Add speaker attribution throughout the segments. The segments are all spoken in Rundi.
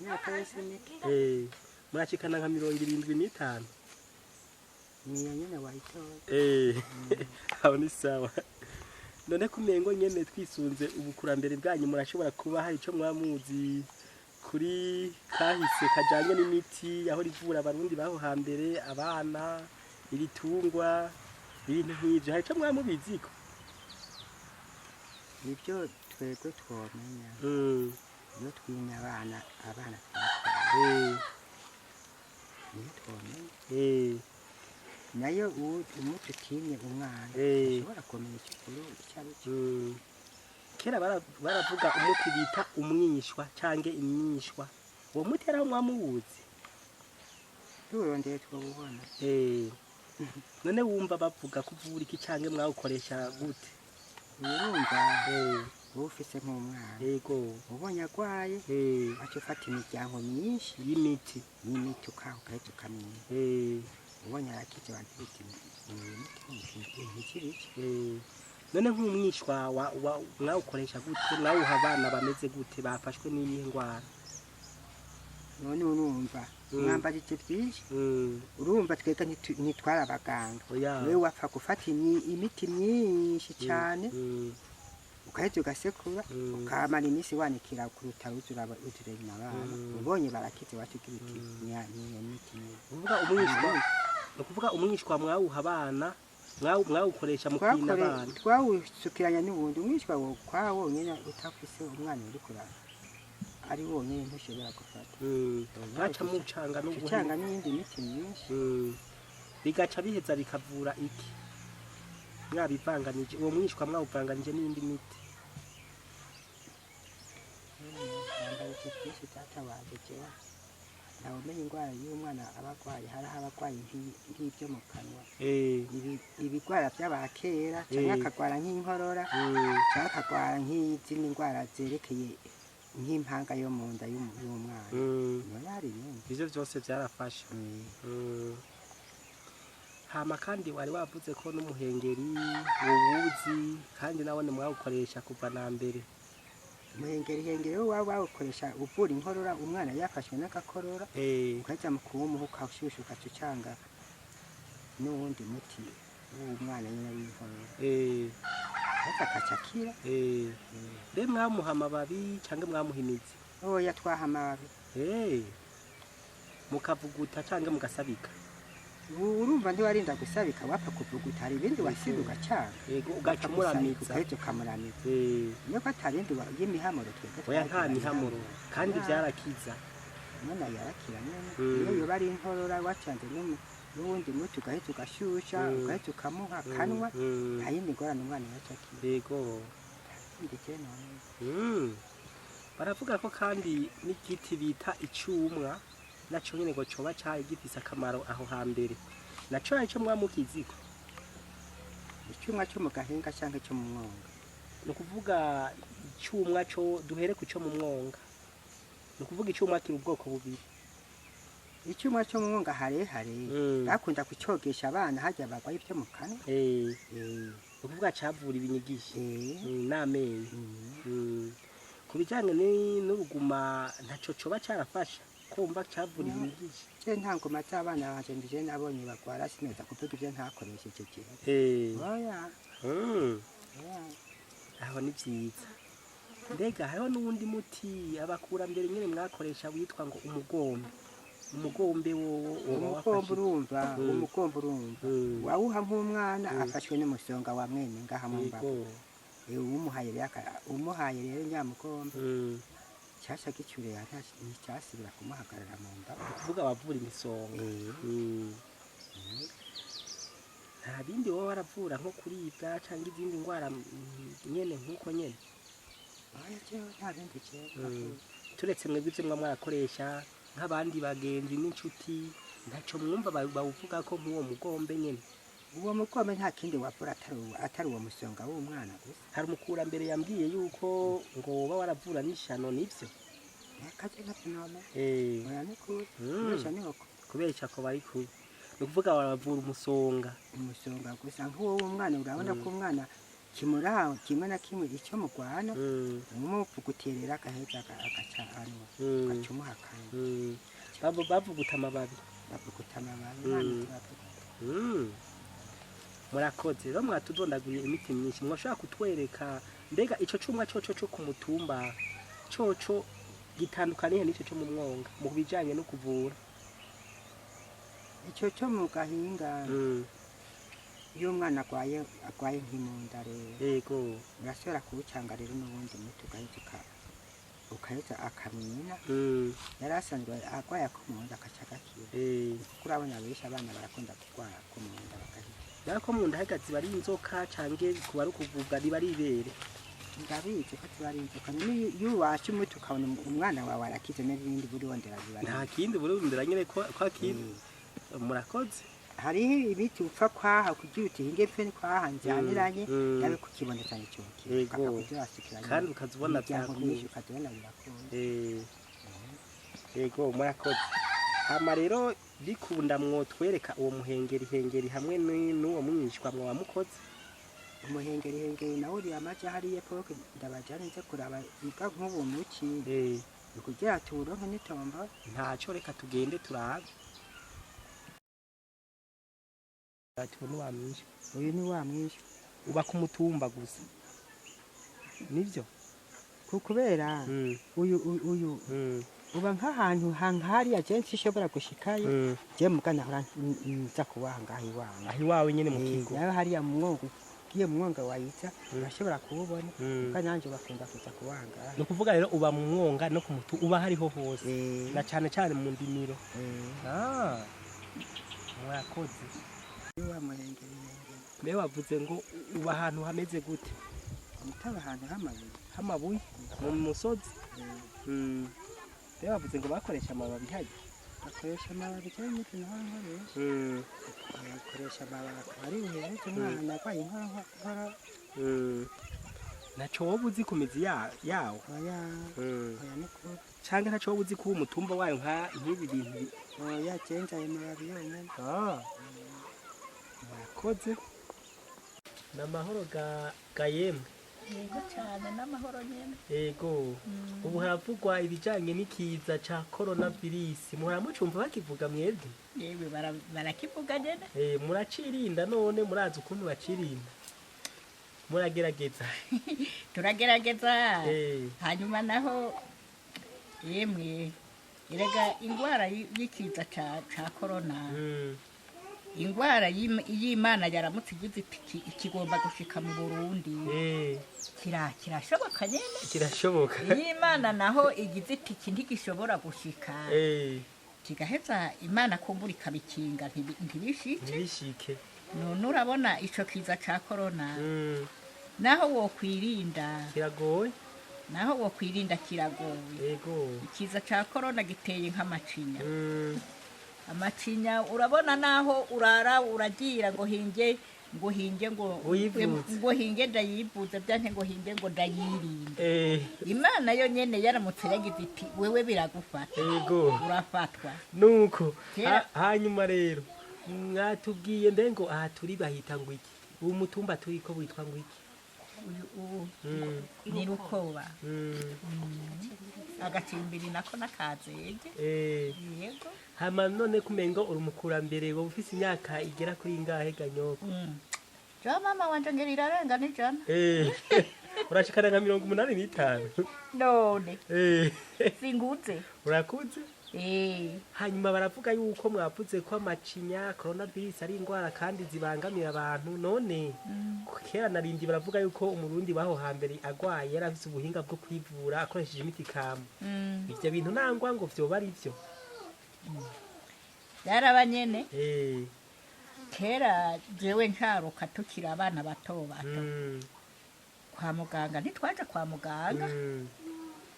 Speaker 1: Imyaka yose mike.
Speaker 2: Murashikana nka 75.
Speaker 1: Niyo nyene wayitoye.
Speaker 2: Aho ni sawa. None kumengo nyene twisunze ubukurambere bwanyu, murashobora kuba hari ico mwamuzi kuri kahise kajanye n'imiti aho rivura Abarundi baho hambere, abana, ibitungwa, ibintu nk'ivyo, hari ico mwamubiziko?
Speaker 1: Nibyo twebwe twomenya. Iyo twimye abana, abana twatwaye, niyo twomenya. Nayo umuti utimye umwana, ushobora kumenya icyo ukuru icyo ari cyo.
Speaker 2: Kera baravuga umuti bita umwishwa canke imyishwa. Uwo muti yari aho mwamuwuzi?
Speaker 1: Tuwurondeye twawubona.
Speaker 2: None wumva bavuga kuvura iki canke mwawukoresha gute?
Speaker 1: Urumva, wowe ufise nk'umwana, ubonye agwaye, waca ufata imiryango myinshi
Speaker 2: y'imiti,
Speaker 1: y'imiti, ugahita ukamenya. Ubonye arakize, wagira uti imiti ntikiri iki.
Speaker 2: None nk'umwishwa mwawukoresha gute? Mwawuha abana bameze gute, bafashwe n'iyihe ndwara?
Speaker 1: None urumva, mwambarije byinshi. Urumva, twebwe ntitwari abaganga.
Speaker 2: Oya.
Speaker 1: Wewe wapfa gufata imiti myinshi cyane, ugahita ugasekura, ukamara iminsi wanikira ku rutaro, uzurema abana. Ubonye barakize, waca ugira uti niyo miti nyine.
Speaker 2: Kuvuga umwishwa, ni ukuvuga umwishwa mwawuha abana, mwawukoresha mu kwina abana?
Speaker 1: Twawusukiranya n'ubundi umwishwa wo kwa wonyine. Utafise umwana uri kurara ari wonyine, ntushobora gufata.
Speaker 2: Mwaca mucanga n'ubundi?
Speaker 1: Ucanga n'iyindi miti myinshi.
Speaker 2: Bigaca biheza bikavura iki mwabivanganije? Uwo mwishwa mwawuvanganije n'iyindi miti?
Speaker 1: Yambaye byinshi data wanje. Jewe ntawe umenya indwara y'umwana aba arwaye. Hariho abarwaye nk'ibyo mu kanwa, ibigwara by'abakera, cyangwa akagwara nk'inkorora, cyangwa akagwara nk'izindi ndwara zerekeye nk'impanga yo mu nda y'umwana. None hari ibindi.
Speaker 2: Ivyo vyose vyarafasha. Hama kandi wari wavuze ko n'umuhengeri uwuzi, kandi nawone mwawukoresha kuva na mbere.
Speaker 1: Umuhengeri, hengeri wo waba wawukoresha uvura inkorora, umwana yafashwe n'agakorora, ukajya mu kuwumuha ukawushusha, ugaca ucanga n'uwundi muti w'umwana nyine w'inkorora, maze akaca akira.
Speaker 2: Mbe mwamuha amababi canke mwamuha imizi?
Speaker 1: Oya, twaha amababi.
Speaker 2: Mukavuguta canke mugasabika?
Speaker 1: Urumva, ntiwarinda gusabika, wapfa kuvuguta. Hari ibindi wasiga ugacanga.
Speaker 2: Yego, ugaca umuramiza.
Speaker 1: Ugahita ukamuramiza. Niyo ko atarindi y'imihamuro twebwe
Speaker 2: Oya, nta
Speaker 1: twagira.
Speaker 2: Mihamuro kandi.
Speaker 1: Ya.
Speaker 2: Vyarakiza.
Speaker 1: Umwana yarakira nyene. Iyo yoba ari inkorora, wacanze n'uwundi muti, ugahita ugashusha, ugahita ukamuha akanwa, nta yindi ngorane, umwana yaca akira. Ndetse none.
Speaker 2: Baravuga ko kandi n'igiti bita icumwa naco nyene ngo coba cari gifise akamaro aho hambere. Naco arico mwamukiziko?
Speaker 1: Icumwa cyo mu gahinga canke cyo mu mwonga?
Speaker 2: Ni ukuvuga icumwa co duhere ku co mu mwonga. Ni ukuvuga icumwa kiri ubwoko bubiri.
Speaker 1: Icumwa cyo mu mwonga harehare, bakunda kucogesha abana harya bagwaye ibyo mu kanwa.
Speaker 2: Ni ukuvuga cavura ibinyigisho n'amenyo. Ku bijanye n'uruguma, ntaco coba carafasha kumva cavura ibinyigisho?
Speaker 1: Je nta ngoma z'abana banje ndije nabonye bagwara, sineza kuvuga ivyo ntakoresheje jewe. Oya. Oya.
Speaker 2: Aho ni vyiza. Mbega hariho n'uwundi muti abakurambere nyene mwakoresha witwa ngo umugombe. Umugombe wowo woba
Speaker 1: Umugomba,
Speaker 2: wafashe?
Speaker 1: urumva, umugomba, urumva, wawuha nk'umwana afashwe n'umusonga wa mwene ngaha mu mbavu. Umuhaye rero umuhaye rero nyamugomba, cyasha gicure, nticyasubira kumuhagarara mu mbavu.
Speaker 2: Kuvuga abavura imisonga. Nta bindi wowe waravura nko kuribwa cyangwa izindi ndwara, nyene nk'uko nyene?
Speaker 1: Oya, jewe nta bindi jewe.
Speaker 2: Turetse mwebwe ivyo mwa mwarakoresha, nk'abandi bagenzi n'inshuti, ntaco mwumva bawuvuga ko nk'uwo mugombe nyene?
Speaker 1: Uwo mugombe nta kindi wavura atari uwo musonga w'umwana gusa.
Speaker 2: Hari umukurambere yambwiye yuko ngo woba waravura n'ishano, nivyo?
Speaker 1: Akaje ntavyo nome. Oya, ni kuri kubesha niho
Speaker 2: Kubesha ko bari kubi. Ni ukuvuga baravura umusonga?
Speaker 1: Umusonga gusa, nk'uwo w'umwana. Urabona ko umwana Kimuraho kimwe na kimwe icyo mugwana, umumuvugutirira agaheza agaca anywa, ugaca umuha akanywa.
Speaker 2: Bavuguta amababi?
Speaker 1: Bavuguta amababi, nta miti bavuguta.
Speaker 2: Murakoze. Rero mwatudondaguriye imiti myinshi, mwashobora kutwereka mbega ico cumwa coco co ku mutumba coco gitandukaniye n'ico co mu mwonga mu bijanye no kuvura?
Speaker 1: Icyo cyo mu gahinga, iyo umwana agwaye nk'imunda rero, urashobora kuwucanga rero n'ubundi muti, ugahita ukaheza akamwina. Yari asanzwe agwaye ako mu nda, agaca agakira, kuko urabona benshi abana barakunda kurwara ko mu nda bagahita.
Speaker 2: Rero ko mu nda hagaze bari inzoka canke kuba ari ukuvubwa riba ari ibere?
Speaker 1: Ndabizi ko tuba ari inzoka. Niyo iyo uwashe umuti ukabona umwana wawe arakize, n'ibindi burondera biba ari
Speaker 2: Nta kindi burundira nyene ko akindi. Murakoze.
Speaker 1: Hariho ibiti upfa kwaha kugira uti hinge mfe kwaha nzaniranye, nawe kukibona cyane cyokira.
Speaker 2: Kandi ukazibona
Speaker 1: imiryango
Speaker 2: vyakunze.
Speaker 1: myinshi ukazibona birakunda.
Speaker 2: Yego, murakoze. Hama rero bikunda mwotwereka uwo muhengeri hengeri hamwe n'uwo mwishwa mwoba mukoze.
Speaker 1: Umuhengeri hengeri nawe uriya amaja hariya poke ndabajana nze kuraba muga nk'ubu muci ni kugira tuwuronke n'itombo.
Speaker 2: Ntaco, reka tugende turabe. Tubone wa mwishwa.
Speaker 1: Uyu ni wa mwinshi.
Speaker 2: Uba ku mutumba gusa, nivyo?
Speaker 1: Kubera uyu uba nk'ahantu hariya je nshobora gushikayo, je muga nahora nza kubaha ngaha iwanyu.
Speaker 2: Aho iwawe nyene mu kigo?
Speaker 1: Nawe hariya mu mwonga, ugiye mu mwonga wayica urashobora kuwubona, kuko nanjye bakunda kuza kubaha ngaha.
Speaker 2: Ni ukuvuga rero uba mu mwonga no ku mutu uba hariho hose, na cane cane mu ndimiro.
Speaker 1: Eh.
Speaker 2: Ah, murakoze.
Speaker 1: Wa muhengeri hengeri.
Speaker 2: Mbe wavuze ngo uba ahantu hameze gute?
Speaker 1: Mutaba ahantu h'amabuye.
Speaker 2: H'amabuye mu musozi?
Speaker 1: Eh.
Speaker 2: Mbe wavuze ngo bakoresha amababi harya?
Speaker 1: Bakoresha amababi cyangwa imiti naho nkoresha, bakoresha amababi akaba ari buhereze umwana arwaye inkorora.
Speaker 2: Ntaco woba uzi ku mizi yawo?
Speaker 1: Oya, oya, ni kure.
Speaker 2: Canke ntaco woba uzi ko umutumba wayo nk'ibi bintu
Speaker 1: Oya, jenze ayo mababi yonyene.
Speaker 2: Ah. Murakoze. Ni amahoro ga yemwe?
Speaker 3: Yego cyane, n'amahoro nyine.
Speaker 2: Yego. Ubu haravugwa ibijanye n'ikiza ca coronavirus. Muhora mucumva bakivuga mwebwe?
Speaker 3: Yewe, barakivuga nyine.
Speaker 2: Muracirinda none? Murazi ukuntu bacirinda? Muragerageza?
Speaker 3: Turagerageza. Hanyuma naho yemwe, erega indwara y'ikiza ca korona, indwara y'Imana yaramutse igize iti ikigomba gushika mu Burundi, kirashoboka nyine.
Speaker 2: Kirashoboka.
Speaker 3: Iyo Imana naho igize iti iki ntigishobora gushika, kigaheza Imana kumbura ikabikinga ntibishike.
Speaker 2: Ntibishike.
Speaker 3: None urabona ico kiza ca korona, naho wokwirinda,
Speaker 2: Kiragoye.
Speaker 3: naho wokwirinda kiragoye. Ikiza ca korona giteye nk'amacinya. Amacinya urabona naho urara uragira ngo hinge, ngo hinge, ngo
Speaker 2: Uyivuze.
Speaker 3: ngo hinge ndayivuze, byanke ngo hinge ngo ndayirinde. Imana yo nyene yaramutse yagize iti wewe biragufata, urafatwa.
Speaker 2: Nuko
Speaker 3: Kera-
Speaker 2: hanyuma rero mwatubwiye mbe ngo aha turi bahita ngo iki? Ubu mutumba turiko witwa ngo iki?
Speaker 3: Uyu ubu ni Rukoba. Agacimbiri nako nakazege. Yego.
Speaker 2: Hama none kumengo uri umukurambere, wowe ufise imyaka igera kuri ingahe ganyoko?
Speaker 3: Ja mama wanje ngira irarenga n'ijana.
Speaker 2: Urashikana nka 85?
Speaker 3: None singuze.
Speaker 2: Urakuze.
Speaker 3: Eh.
Speaker 2: Hanyuma baravuga yuko mwavuze ko amacinya, coronavirus ari indwara kandi zibangamira abantu. None kera narindi baravuga yuko umurundi waho hambere agwaye yari afise ubuhinga bwo kwivura akoresheje imiti kama. Ivyo bintu nangwa ngo vyoba ari vyo?
Speaker 3: Byaraba nyene. Kera jewe ncaruka tukiri abana bato bato, kwa muganga ntitwaja kwa muganga.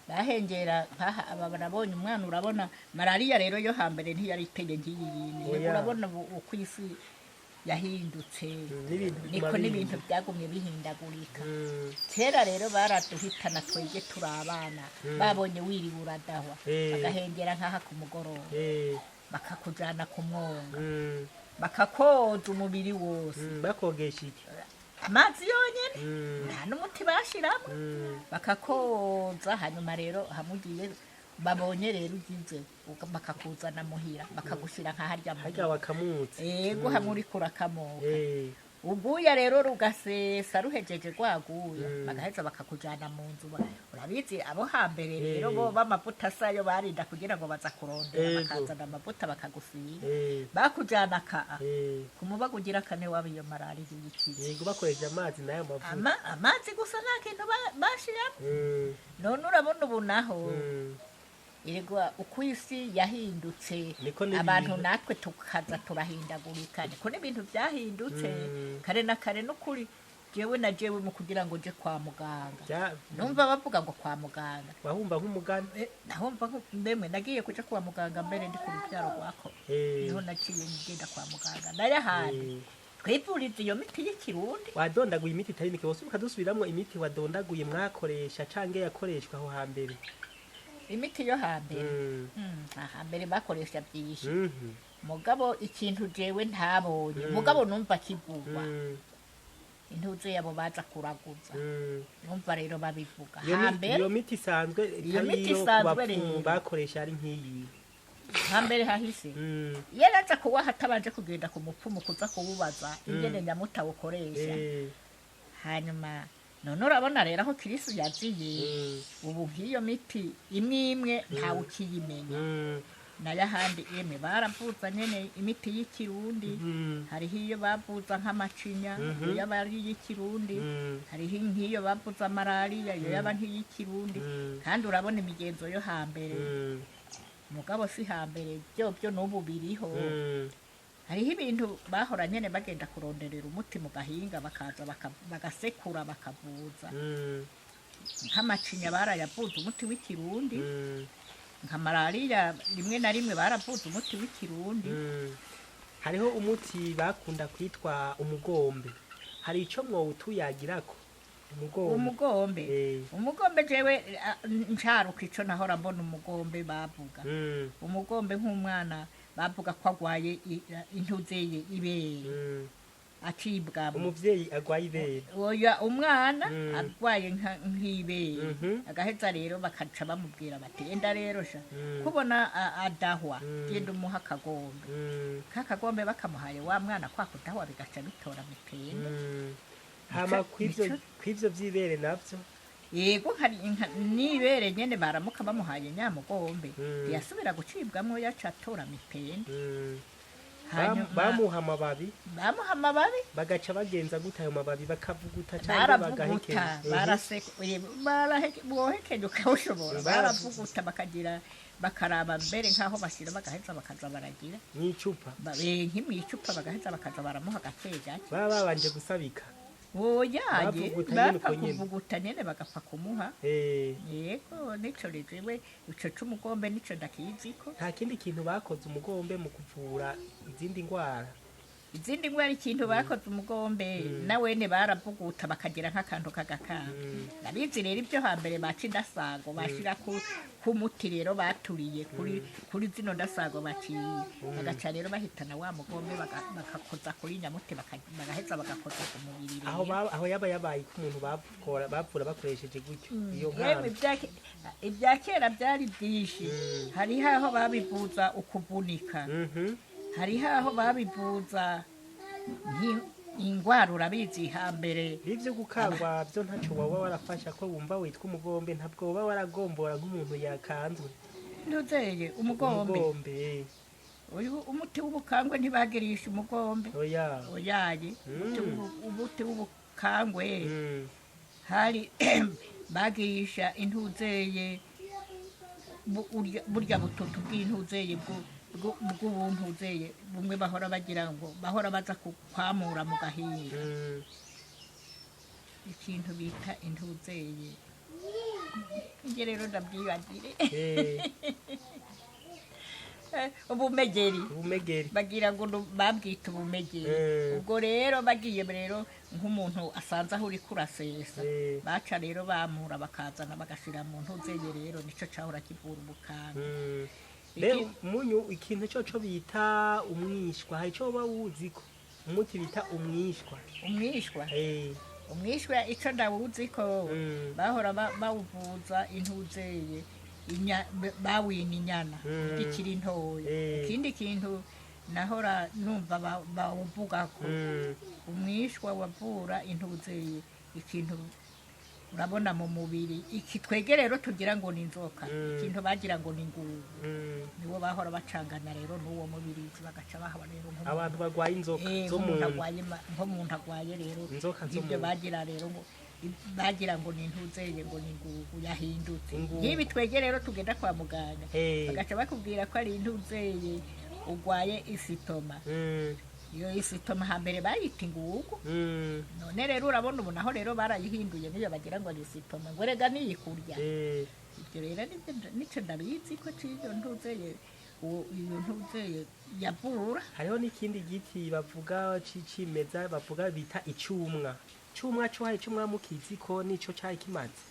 Speaker 3: Bahengera nkaha aba barabonye umwana, urabona malariya rero yo hambere ntiyari iteye nk'iyi yindi.
Speaker 2: Oya.
Speaker 3: Urabona ubu uko isi yahindutse,
Speaker 2: N'ibintu biguma
Speaker 3: niko n'ibintu
Speaker 2: bihinduka.
Speaker 3: byagumye bihindagurika. Kera rero baraduhitana twebwe turi abana, babonye wiriwe uradahwa, bagahengera nkaha ku mugoroba, bakakujana ku mwonga, bakakoza umubiri wose.
Speaker 2: Bakogesha iki?
Speaker 3: Amazi yonyene. nyene, nta n'umuti bashiramwo, bakakoza. Hanyuma rero hamugiye babonye rero ugize, bakakuzana muhira, bakagushira nka harya
Speaker 2: Harya
Speaker 3: muhira.
Speaker 2: Wakamutse.
Speaker 3: Ego, hamwe uriko urakamuka, uguya rero rugasesa, ruhejeje rwaguya, bagaheza bakakujana mu nzu. Urabizi abo hambere rero, bo b'amavuta asayo barinda kugira ngo baza kurondera, bakazana amavuta bakagusiga, bakujana kaa kumubaga ugira kane waba iyo malariya yikize.
Speaker 2: Yego, bakoresheje amazi n'ayo mavuta.
Speaker 3: Amazi gusa, nta kintu bashiramo. None urabona ubu naho, erega uko isi yahindutse,
Speaker 2: Niko n'ibintu.
Speaker 3: abantu natwe tukaza turahindagurika, niko n'ibintu byahindutse. Kare na kare n'ukuri, jewe na jewe mu kugira ngo nje kwa muganga, numva bavuga ngo kwa muganga,
Speaker 2: Wahumva nk'umugani.
Speaker 3: Nahumva ndemwe nagiye kuja kwa muganga mbere ndi ku rubyaro rwako, niho naciye ngenda kwa muganga, nayo ahandi twivuriza iyo miti y'ikirundi.
Speaker 2: Wadondaguye imiti itari mike, wose ukadusubiramwo imiti wadondaguye mwakoresha canke yakoreshwa aho hambere.
Speaker 3: Imiti yo hambere, hambere bakoresha byinshi, mugabo ikintu jewe ntabonye, mugabo numva kivugwa, intuze yabo baza kuraguza, numva rero babivuga hambere.
Speaker 2: Iyo miti isanzwe
Speaker 3: Iyo
Speaker 2: itari
Speaker 3: miti
Speaker 2: iyo ku
Speaker 3: isanzwe
Speaker 2: bapfumu
Speaker 3: rero.
Speaker 2: bakoresha ari nk'iyi.
Speaker 3: Hambere hahise, iyo araza kuwaha atabanje kugenda ku mupfumu kuza kuwubaza ingene nyamuta ukoresha. Hanyuma none urabona rero aho Kirisitu yaziye, ubu nk'iyo miti imwe imwe ntawe ukiyimenya. Nayo ahandi emwe baravuza nyene imiti y'ikirundi. Hariho iyo bavuza nk'amacinya, iyo yaba ari iy'ikirundi. Hariho nk'iyo bavuza malariya, iyo yaba nk'iy'ikirundi. Kandi urabona imigenzo yo hambere, mugabo si hambere byo byo n'ubu biriho. Hariho ibintu bahora nyene bagenda kuronderera umuti mu gahinga, bakaza bagasekura bakavuza. Nk'amacinya barayavuza umuti w'ikirundi, nka malariya rimwe na rimwe baravuza umuti w'ikirundi.
Speaker 2: Hariho umuti bakunda kwitwa umugombe, hari ico mwowutuyagirako, umugombe?
Speaker 3: Umugombe? Umugombe jewe ncaruka ico nahora mbona umugombe bavuga, umugombe nk'umwana bavuga ko agwaye intuzeye ibere, acibwamo.
Speaker 2: Umuvyeyi agwaye ibere?
Speaker 3: Oya, umwana arwaye nk'ibere, agaheza rero bakaca bamubwira bati: "Enda rero sha, kubona adahwa, genda umuha akagombe." Kakagombe bakamuhaye wa mwana, kwa kudahwa bigaca bitora mitende.
Speaker 2: Hama kw'ivyo kw'ivyo vy'ibere navyo?
Speaker 3: Yego, hari n'ibere nyene baramuka bamuhaye nyamugombe, ntiyasubira gucibwamwo, yaca atora mitende. Hanyuma
Speaker 2: Bamuha amababi?
Speaker 3: Bamuha amababi.
Speaker 2: Bagaca bagenza gute ayo mababi? Bakavuguta canke
Speaker 3: Baravuguta.
Speaker 2: bagahekenya?
Speaker 3: Wohekenya ukawushobora. Baravuguta, bakagira bakaraba mbere nk'aho bashyira, bagaheza bakaza baragira
Speaker 2: Mw'icupa?
Speaker 3: Nk'imwicupa, bagaheza bakaza baramuha gake gake.
Speaker 2: Baba babanje gusabika?
Speaker 3: Oyaye.
Speaker 2: Bavuguta nyene
Speaker 3: Bapfa
Speaker 2: uko nyene.
Speaker 3: kuvuguta nyene bagapfa kumuha. Yego, nico rejewe ico c'umugombe nico ndakiziko.
Speaker 2: Nta kindi kintu bakoze umugombe mu kuvura izindi ndwara?
Speaker 3: Izindi ndwara, ikintu bakoze umugombe nawene baravuguta bakagira nk'akantu k'agakanga. Ndabizi rero ibyo hambere baca indasago, bashira ku muti rero baturiye kuri zino ndasago baciye, bagaca rero bahitana wa mugombe, bakakoza kuri nyamuti, bagaheza bagakoza ku mubiri
Speaker 2: Aho
Speaker 3: rero.
Speaker 2: aho yaba yabaye ko umuntu bavura bavura bakoresheje gutyo iyo
Speaker 3: Yemwe,
Speaker 2: nkanda.
Speaker 3: Ibya kera byari byinshi. Hariho aho babivuza ukuvunika, hariho aho babivuza ingwara, urabizi hambere.
Speaker 2: Ivyo gukangwa byo ntaco waba warafasha ko wumva witwa umugombe, ntabwo woba waragombora nk'umuntu yakanzwe?
Speaker 3: Ntuzeye umugombe?
Speaker 2: Umugombe.
Speaker 3: Uyu umuti w'ubukangwe ntibagirisha umugombe.
Speaker 2: Oya.
Speaker 3: Oyaye, umuti w'ubukangwe hari bagirisha intuzeye burya bututu bw'intuzeye bw'ubuntuzeye bumwe bahora bagira ngo bahora baza kwamura mu gahinga, ikintu bita intuzeye, nge rero ndabyibagire. Ubumegeri.
Speaker 2: Ubumegeri.
Speaker 3: Bagira ngo babwita ubumegeri. Ubwo rero bagiye rero nk'umuntu asanze aho uri kurasesa, baca rero bamura bakazana bagashira mu ntuzeye, rero nico cahora kivura ubukanga.
Speaker 2: Rero munyu ikintu coco bita umwishwa, hari ico woba wuziko umuti bita umwishwa?
Speaker 3: Umwishwa? Umwishwa ico ndawuzi ko bahora bawuvuza intuzeye bawina inyana ikiri ntoya. Ikindi kintu nahora numva bawuvugako, umwishwa wavura intuzeye ikintu urabona mu mubiri, iki twege rero tugira ngo ni inzoka, ikintu bagira ngo ni ingugu, niwo bahora bacangana rero n'uwo mubirizi, bagaca bahaba rero
Speaker 2: Abantu barwaye inzoka zo mu
Speaker 3: nk'umuntu
Speaker 2: nda.
Speaker 3: agwaye nk'umuntu agwaye rero
Speaker 2: Inzoka zo
Speaker 3: ibyo
Speaker 2: mu nda.
Speaker 3: Bagira rero ngo bagira ngo ni intuzeye, ngo ni ingugu yahindutse.
Speaker 2: Ingugu.
Speaker 3: Nk'ibi twege rero tugenda kwa muganga, bagaca bakubwira ko ari intuzeye ugwaye isitoma. Iyo isitoma hambere bayita ingugu. None rero urabona ubu naho rero barayihinduye, niyo bagira ngo ni isitoma, ngo erega niyikurya. Ibyo rero nico ndabizi ko ciyo ntuzeye iyo ntuzeye yavura.
Speaker 2: Hariho n'ikindi giti bavuga c'icimeza, bavuga bita icumwa. Icumwa co hari icumwa mukizi ko nico cari kimaze?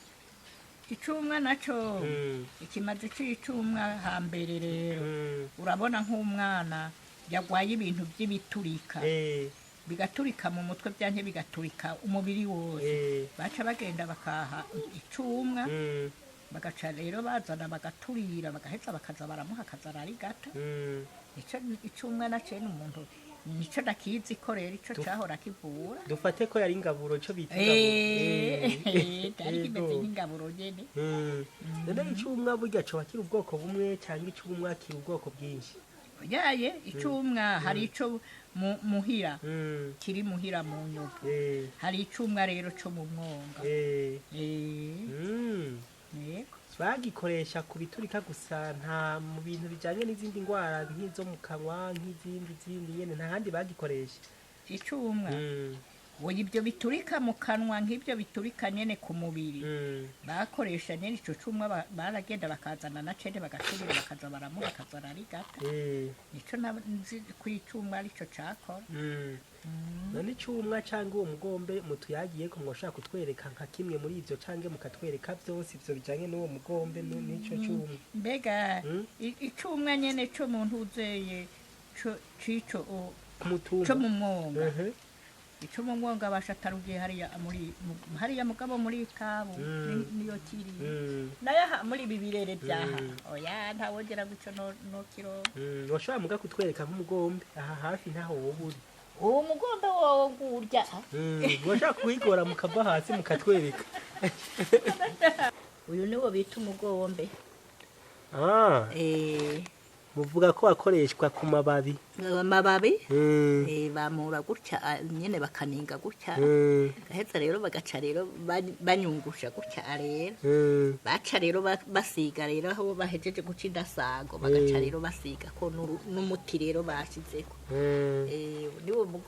Speaker 3: Icumwa naco, ikimazi c'icumwa hambere rero, urabona nk'umwana yagwaye ibintu by'ibiturika, bigaturika mu mutwe byanke bigaturika umubiri wose, baca bagenda bakaha icumwa, bagaca rero bazana bagaturira, bagaheza bakaza baramuha akaza ararigata. Ico icumwa naco umuntu nico ndakizi ko rero ico cahora kivura.
Speaker 2: Dufate ko yari ingaburo, ico bita ingaburo.
Speaker 3: Cyari kimeze
Speaker 2: Yego.
Speaker 3: nk'ingaburo nyene.
Speaker 2: None icumwa burya coba kiri ubwoko bumwe canke icumwa kiri ubwoko bwinshi?
Speaker 3: Yaye, icumwa hari ico muhira kiri muhira mu nyovu, hari icumwa rero co mu mwonga. Yego.
Speaker 2: Bagikoresha ku biturika gusa, nta mu bintu bijanye n'izindi ndwara nk'izo mu kanwa, nk'izindi zindi nyene, nta handi bagikoresha?
Speaker 3: Icumwa, oya, ibyo biturika mu kanwa, nk'ibyo biturika nyene ku mubiri, bakoresha nyene ico cumwa, baragenda bakazana na cene bagaturira, bakaza baramuha akaza ararigata. Nico nzi kw'icumwa arico cakora.
Speaker 2: None icumwa canke uwo mugombe mutuyagiye ko mwoshaka kutwereka nka kimwe muri ivyo, canke mukatwereka vyose ivyo bijanye n'uwo mugombe n'ico cumwa?
Speaker 3: Mbega icumwa nyene co mu ntuzeye cico
Speaker 2: Ku mutumba.
Speaker 3: Co mu mwonga. Ico mu mwonga bashatarugiye hariya muri hariya mugabo muri kabu niyo kiri. Nayo aha muri ibi birere byaha, oya, ntawongera guco no kiro.
Speaker 2: Woshobora muga kutwereka nk'umugombe aha hafi, ntaho woba uri?
Speaker 3: Uwo mugombe wowo ngurya.
Speaker 2: Woshobora kuwigora mukava hasi mukatwereka?
Speaker 3: Uyu niwo bita umugombe.
Speaker 2: Muvuga ko wakoreshwa ku mababi?
Speaker 3: Amababi, bamura gutya, nyene bakaninga gutya, gaheza rero bagaca rero banyungusha gutya rero, baca rero basiga rero aho bahejeje guca indasago, bagaca rero basiga ko n'umuti rero bashizeko. Niwo mugombe.